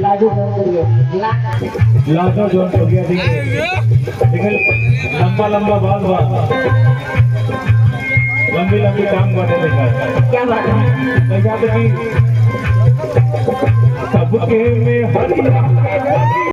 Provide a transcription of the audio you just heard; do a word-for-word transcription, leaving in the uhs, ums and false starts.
लाजो जौन करिए, लाजो जौन करिए, देखिए, देखिए, लंबा लंबा बाल बा, लंबी लंबी टांग बाटे, देखा। क्या बात है? देखा तो कि सबके में हरिया।